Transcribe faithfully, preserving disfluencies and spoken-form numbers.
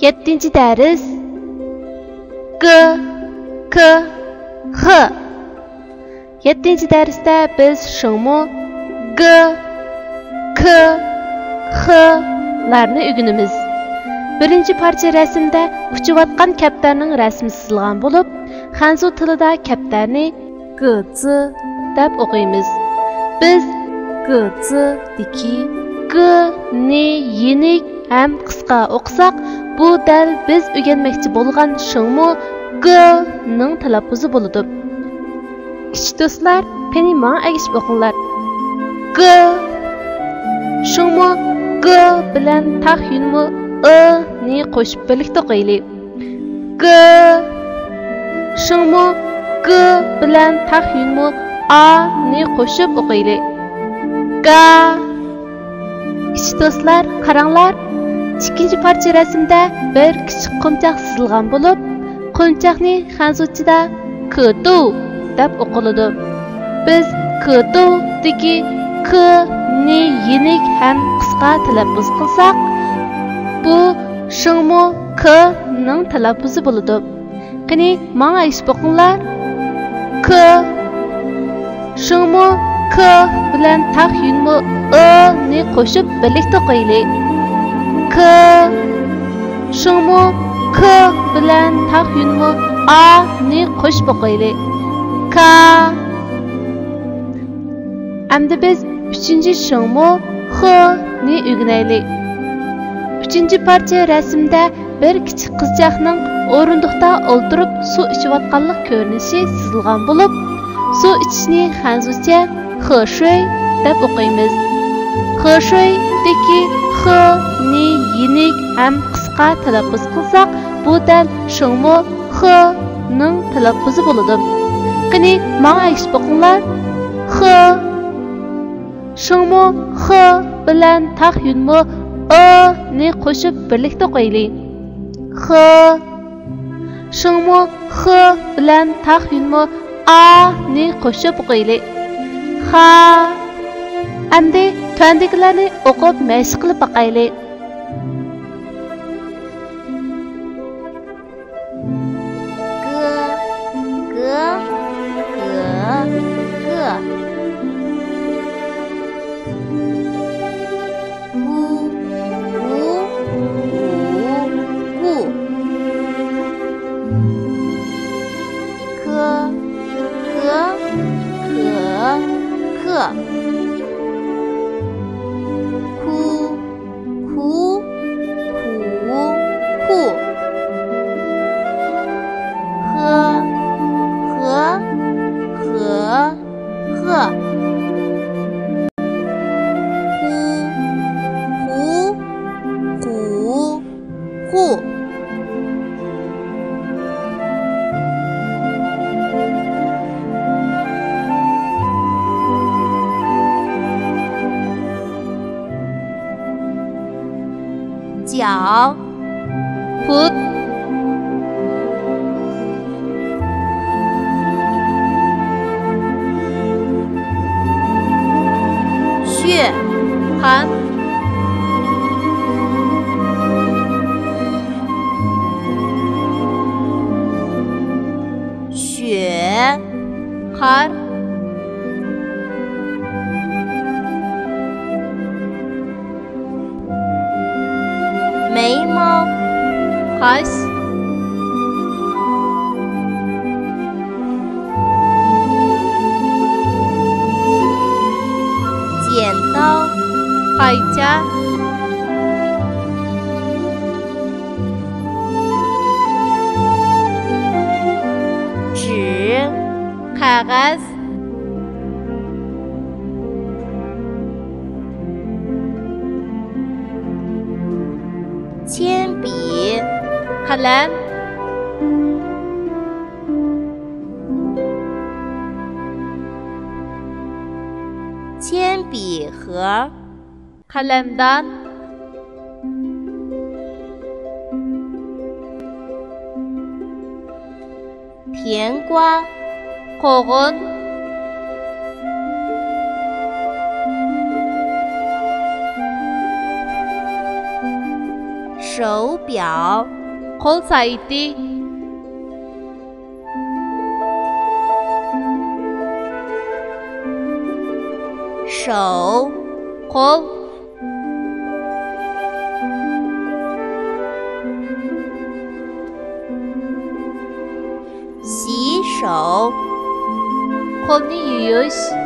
يەتتىنچى دەرس. گ، ك، خ. يەتتىنچى دەرستە بىز شىڭمۇ گ، ك، خ لارنى ئۆگىنىمىز. بىرىنچى پارچە رەسىمدە ئۇچۇۋاتقان كەپتەرنىڭ رەسىمى سىزىلغان بولۇپ، خەنزۇ تىلىدا كەپتەرنى گېزى دەپ ئوقۇيمىز. بىز گېزىدىكى گ نى يېنىك ھەم قىسقا ئوقۇساق، بۇ دەل بىز ئۆگەنمەكچى بولغان شىڭمۇ گ نىڭ تەلەپپۇزى بولىدۇ. كىچىك دوستلار، قېنى ماڭا ئەگىشىپ ئوقۇڭلار. گ. شىڭمۇ گ بىلەن تاخ يۈنمۇ ئى نى قوشۇپ بىرلىكتە ئوقۇيلى. گ. شىڭمۇ گ بىلەن تاخ يۈنمۇ ئا نى قوشۇپ ئوقۇيلى. گا. كىچىك دوستلار، قاراڭلار. ئىككىنچى پارچە رەسىمدە بىر كىچىك قونچاق سىزىلغان بولۇپ، قونچاقنى خەنزۇچىدا كېتۇ دەپ ئوقۇلىدۇ. بىز كېتۇدىكى ك نى يېنىك ھەم قىسقا تەلەپپۇز قىلساق، بۇ شىڭمۇ ك نىڭ تەلەپپۇزى بولىدۇ. قېنى، ماڭا ئەگىشىپ ئوقۇڭلار. ك. شىڭمۇ ك بىلەن تاخ يۈنمۇ ئى نى قوشۇپ بىرلىكتە ئوقۇيلى. ك. شىڭمۇ ك بىلەن تاخ يۈنمۇ ئا نى قوشۇپ ئوقۇيلى. كا. ئەمدى بىز ئۈچىنچى شىڭمۇ خ نى ئۆگىنەيلى. ئۈچىنچى پارچە رەسىمدە بىر كىچىك قىزچاقنىڭ ئورۇندۇقتا ئولتۇرۇپ سۇ ئىچىۋاتقانلىق كۆرۈنۈشى سىزىلغان بولۇپ، سۇ ئىچىشنى خەنزۇچە خېشۈي دەپ ئوقۇيمىز. خېشۈيدىكى خ نى يېنىك ھەم قىسقا تەلەپپۇز قىلساق، بۇ دەل شىڭمۇ خ نىڭ تەلەپپۇزى بولىدۇ. قېنى، ماڭا ئەگىشىپ ئوقۇڭلار. خ. شىڭمۇ خ بىلەن تاخ يۈنمۇ ئى نى قوشۇپ بىرلىكتە ئوقۇيلى. خ. شىڭمۇ خ بىلەن تاخ يۈنمۇ ئا نى قوشۇپ ئوقۇيلى. خا. ئەمدى تۆۋەندىكىلەرنى ئوقۇپ مەشىق قىلىپ باقايلى. گ، گ، گ، گ. گو، گو، گو، گو. گ، گ، گ، گ. کو، 苦，苦，苦。喝，喝，喝，喝。呼，呼，呼，呼。 脚，foot。血，汗。血，汗。 眉毛，kaş。剪刀，payça。纸，kagaz。 چێنبى، قەلەم. 铅笔盒، قەلەمدان. 甜瓜，قوغۇن. 水手表. قول سائىتى. 手. قول. 洗手. قولنى يۇيۇش.